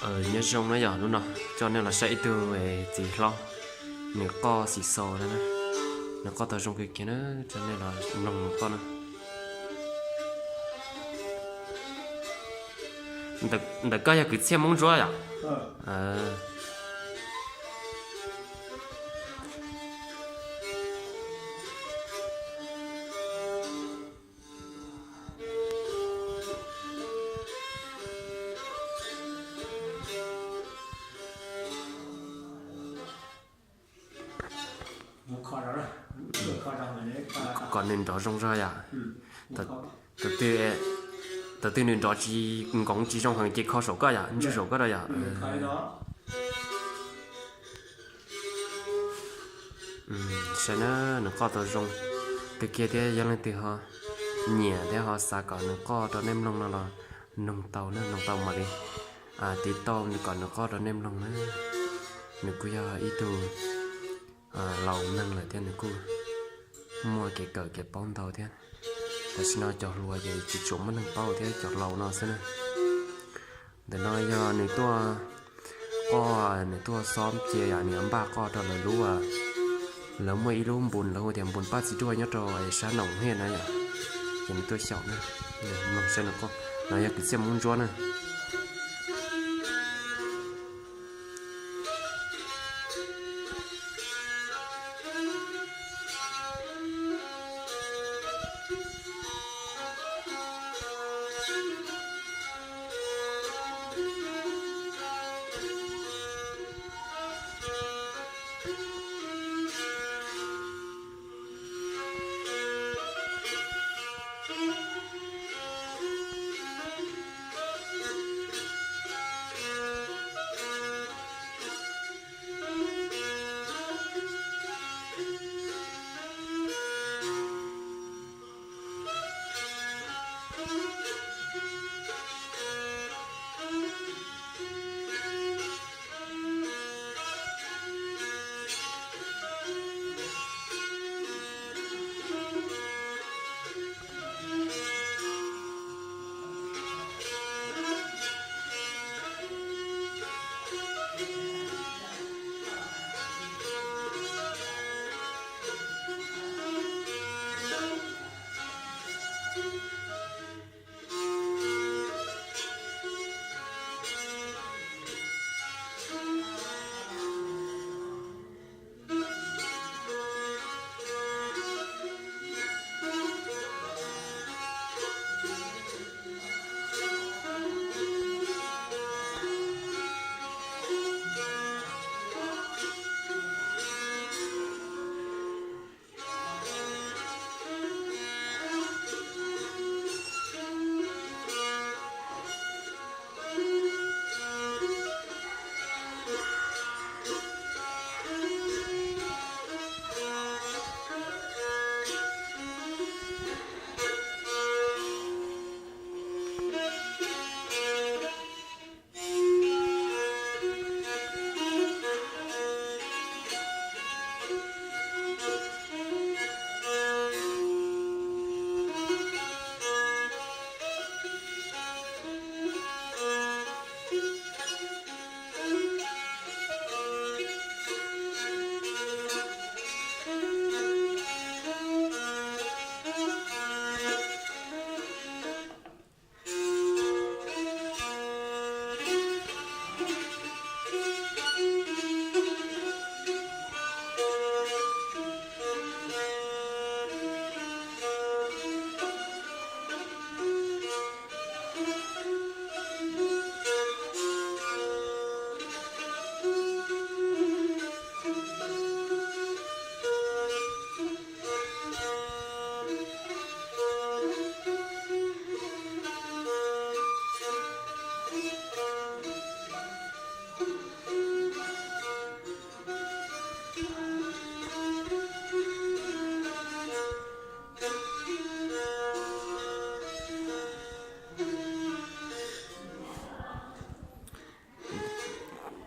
Nyob zoo na yom, hnub no coj nej los saib ib tug txiv hlob, nws qoj xis xos na, nws qoj tau zoo kawg kiag na, coj nej los mloog nws qoj na. Ntawm koj yog kwv txhiaj Hmoob Ntsuab yom? Kom nws nrov zoo zog yom. Tus twg nws nrov tsis nkoov tsis zoo heev ces kho saum koj yom, ntswj saum koj rau yom. Saib na, nws qoj tau zoo kawg kiag thiab, yog leej twg ho nyiam thiab ho xav kom nws qoj rau nej mloog no los noog tau na, noog tau mam li tiv tauj kom nws qoj rau nej mloog na. Nws kuj yog ib tug laus neeg lawm thiab nws kuj muaj kev kawm kev paub ntau thiab. Tam sim no cov hluas ces tsis tshua muaj neeg paub thiab, cov laus no xwb na. Ntawm no yog nws tuaj qoj, nws tuaj xob cia yom, nws yuav npaj qoj rau lawv lub, lawv muaj ib lub npus lawv hu tias npus Paj Txiv Duaj nyob rau sab Noom Hiaj na yom. Ces nws tuaj xyaum na, mloog saib nws qoj. No yog kwv txhiaj Hmoob Ntsuab na.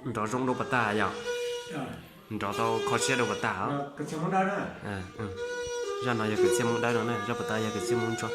Nrov zoo dua puas tag yom? Nrov tau kho siab dua puas tag? Zaj no yog kwv txhiaj Hmoob Dawb no na, zaj puas tag yog kwv txhiaj Hmoob Ntsuab.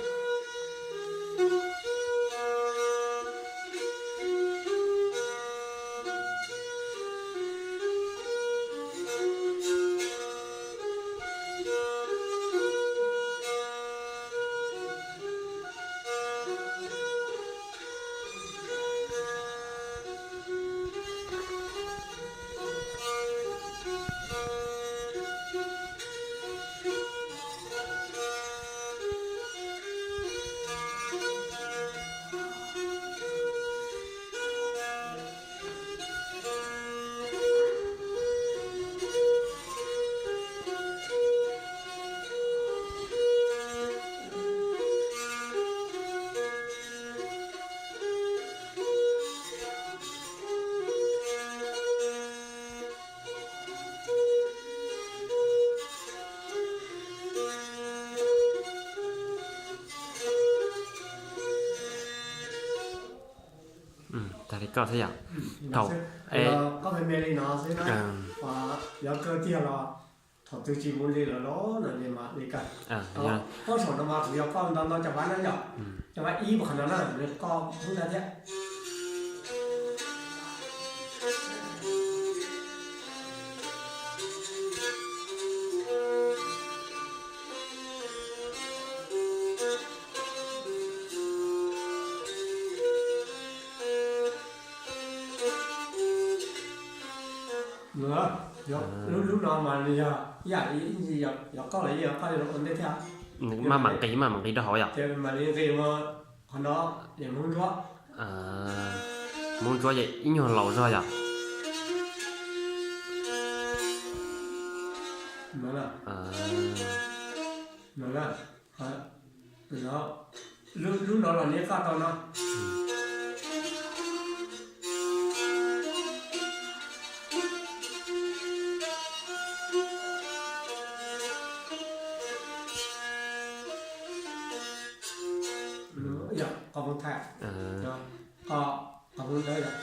Koj thiab yom? Thaum, koj me me li no xwb na, yog kawg tiag los thaum twg tsis mus li los los no ces mam li kawg. Koj saum no mas kuv yuav koj nto nto cov vab na yom. Cov vab ib puas qhov no na, nws koj hnub na thiab. Lub no mas yog ib yam li yog koj los yeej yog koj ua ntej thiab. Maj mam nqis, maj mam nqis rau hauv yom. Ces mam li nqis mus qhov no, Hmoob Ntsuab. Hmoob Ntsuab ces ib nyuag laus zog yom. Lub no los neb koj tau no. Yog qhov Hmoob Thaib, qhov Hmoob Thaib yog.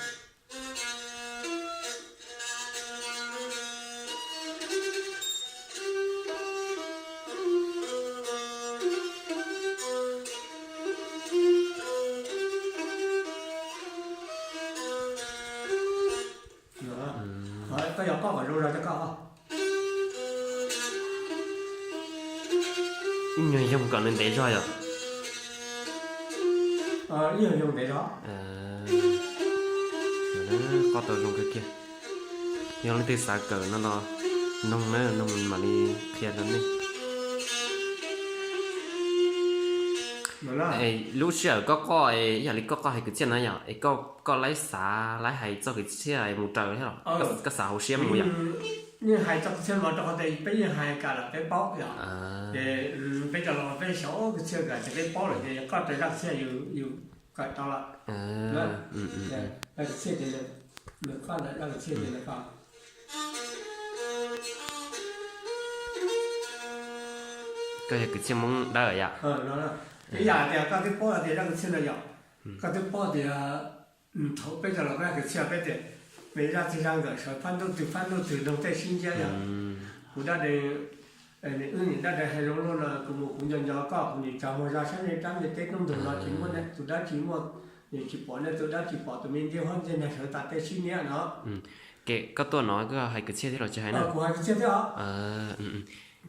Koj yog koj kom zoo zog rau koj. Ib nyuag yoog kom nws ntev zog yom. Ib nyuag yoog ntev zog. Koj tau zoo kawg kiag. Yog leej twg xav kawm no los noog na, noog mam li qhia rau nej. Lub sij hawm koj qoj, ib yam li koj qoj hais kwv txhiaj na yom, es koj, koj laib xav laib hais txoj kwv txhiaj mus raws thiab los koj xav hauv siab mus yom? Yeej hais txoj kwv txhiaj no rau qhov tias peb yeej hais kam los peb paub yom. Ces peb cov laus peb xav kwv txhiaj kawm ces peb paub lawm ces koj raws zaj kwv txhiaj yus kawm tau lawm. Zaj kwv txhiaj ces nws, koj ntawm zaj kwv txhiaj ces nws koj. Koj yog kwv txhiaj Hmoob Dawb yom? Ib yam tias koj twb paub tias zaj kwv txhiaj no yom, koj twb paub tias thaum peb cov laus peb hais kwv txhiaj peb tias, peb zaj txhia zaj nkawm sawv phab ntuj twg phab ntuj twg noog tej sib nciab yom. Kuv dab de, wb nim dab de hais zoo luaj no kuv mus kuv nco nco koj, kuv nim tsav muag zog saib nej dab nej teb roob ntug no tsis muaj nej tus dab tsis muaj, nim tsis pom nej tus dab tsis pom tus me ntiab huab ntiab nag sawv tas tej sib niab no. Koj tuaj no koj hais kwv txhiaj thiab los tsis hais na? Kuv hais kwv txhiaj thiab os.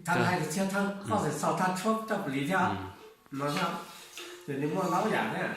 Thaj hais kwv txhiaj thaj qoj xav xaus thaj tshuab thaj plis thiab no thiab. Ces nws muaj laub yam thiab.